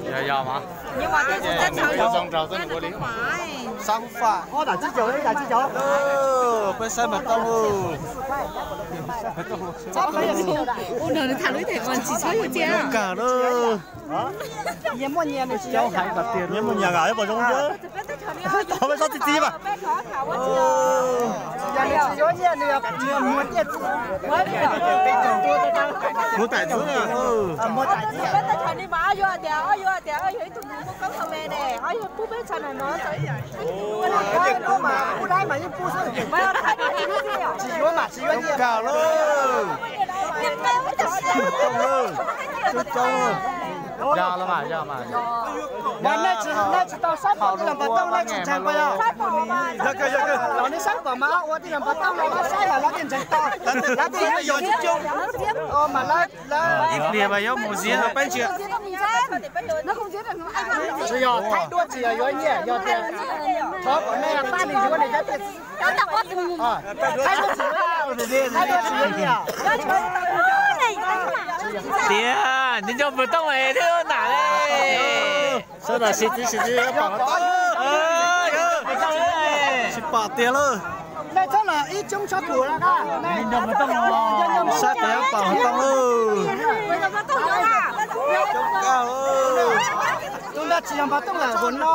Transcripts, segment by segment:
Yog, yog mas. Ua zoo nraug xwb nws ua li. Xab hub faj, ob dam tsib caug, ib dam tsib caug. Peb saib mas tau. Ua no nws tham lub ib thim qos tsis txhob yuav tsiaj. Kawg na. Nyias muaj nyias nyias, pom zoo thiab. Tau peb txhob txi txiv mas. Kuv taim txwv na. Tsis yuav mas tsis yuav nyiaj. Kawg lawm. Yog los mas, yog mas. Mas nej tsis, nej tsis tau saib pom tij laug Npam Tooj nej tsis ntseeg puas yog? Yog kawg, yog kawg. Los nej saib pom mas ua tij laug Npam Tooj los lawv saib los lawv thiaj ntseeg tau. Lawv thiaj yog coob coob. Mas lawv, lawv ib pliag mas yuav mus ziab peb ntsia. Tsis yog thaij duab tsis yog yuav nyiaj, yog tias thov kom nej pab nws yuav nws cov tiaj. Thaij duab tsis yuav nyiaj, thaij duab tsis yuav nyiaj. Tiag, nco nco Npam Tooj es thiaj nam li. Sawv daws sib txiv sib txiv pom Npam Tooj. Sib pom tiag lauj. Nej txhob los ib coob tshaj kuv na. Saib tes pom Npam Tooj lauj. Coob kawg. Tus ntawd tsis yog Npam Tooj lawm, hauv no,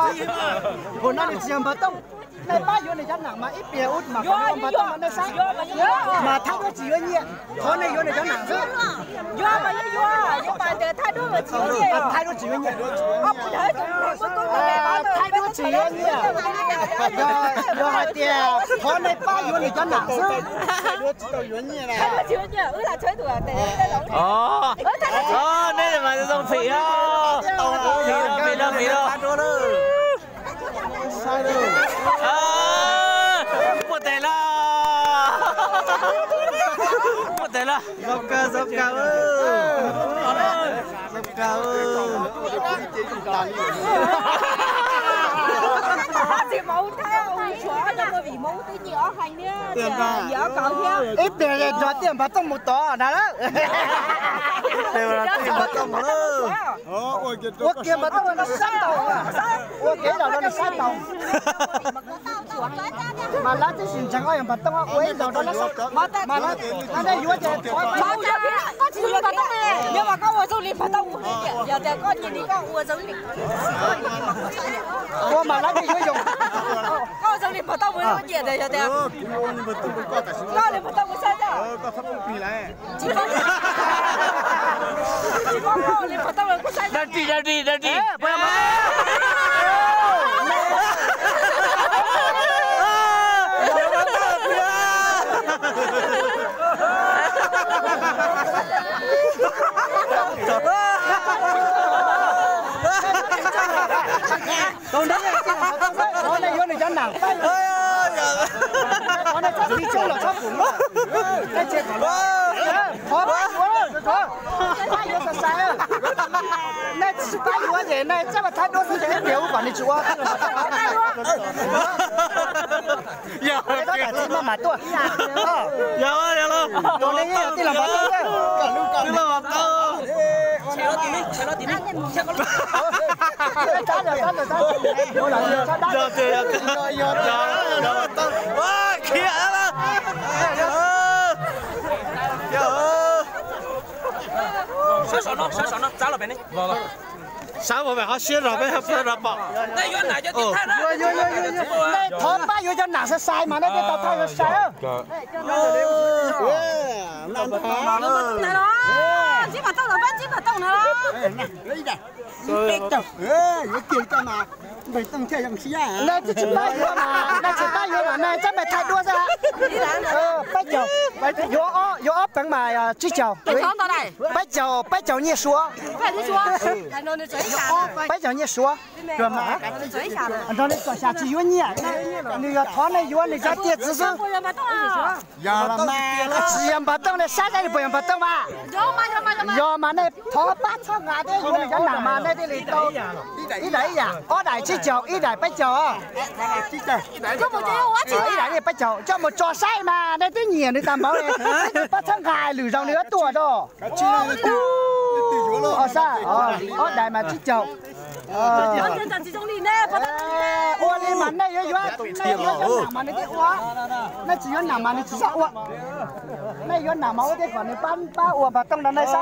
hauv no nws tsis yog Npam Tooj. Nej pab yuav nws cov nam mas ib pliag ub mas kom Npam Tooj no nej saib. Mas thaij duab tsis yuav nyiaj, thov nej yuav nws cov nam xwb. Thaij duab tsis yuav nyiaj. Thaij duab tsis yuav nyiaj. Yog hais tias thov nej pab yuav nws cov nam xwb. Neb mas zoo phim, phim los phim los phim los. Puag tes los, puag tes los. Zoo kawg, zoo kawg, zoo kawg. Ib pliag nrog tij laug Npam Tooj mus tod na lawm. Ib pliag nrog tij laug Npam Tooj mus lawm. Ua kiag Npam Tooj no sab tau, ua kiag ib los no nws sab tau. Mas lawv twb tsis ntseeg os, yog Npam Tooj ua ib zaug rau lawv sab. Mas lawv, lawv yuav ces, yog mas koj ua zoo li Npam Tooj, yog tias koj nyiam li koj ua zoo li, ua mas lawv thiaj yuav zoo. Koj ua zoo li Npam Tooj mus, koj nyiam tias yog tias koj li Npam Tooj mus saib. Dab tsi, dab tsi, dab tsi? Tus nrog, thov nej yuav nws cov nam, thov nej txhob txi txiv los txhob pum, nej tsis, thov pab yuav, thov pab yuav sai sai. Nej tsis pab yuav ces nej txhob mas thaij duab xwb ces ib pliag ub kom nws tsis ua. Yog, txhob mas tuaj. Yog, yog los. Tus nej tij laug Npam Tooj, tij laug Npam Tooj. Yog tiag, yog tiag. Khiav lawm. Sawv mus pem qhov siab zog peb ho pab rov pom. Nej thov pab yuav cov nam sai sai mas nej thiaj tau thaij sai sai. Nej tsis pab yuav mas, nej tsis pab yuav mas nej txhob mas thaij duab xwb. Peb caug, yuav ob, yuav ob peev mas tsib caug. Peb caug, peb caug nyiaj suav. Peb caug nyiaj suav. Nrog nej txom xyas tsis yuav nyiaj, nws yog thov nej yuav nws cov tiaj txiv xwb. Tsis yog Npam Tooj, nej saib saib nws puas yog Npam Tooj mas. Yog mas nej thov pab txhob nqa thiab yuav nws cov nam mas nej thiaj li tau ib daim ib yam, ob daim Tsib caug, ib daim peb caug. Ib daim li peb caug, coj mus tso saib mas nej twb nyiam nws tag npaum li. Pab txhawb nqa lwm zaus nws yuav tuaj tso. Ob sab, ob daim mas tsib caug. Ua li mas nej yuav yuav, nej yuav yuav nam mas nws thiaj ua. Nej tsis yuav nam mas nws tsis txhob ua. Nej yuav nam mas ua thiab kom nws pab, pab ua pas tooj rau nej saib.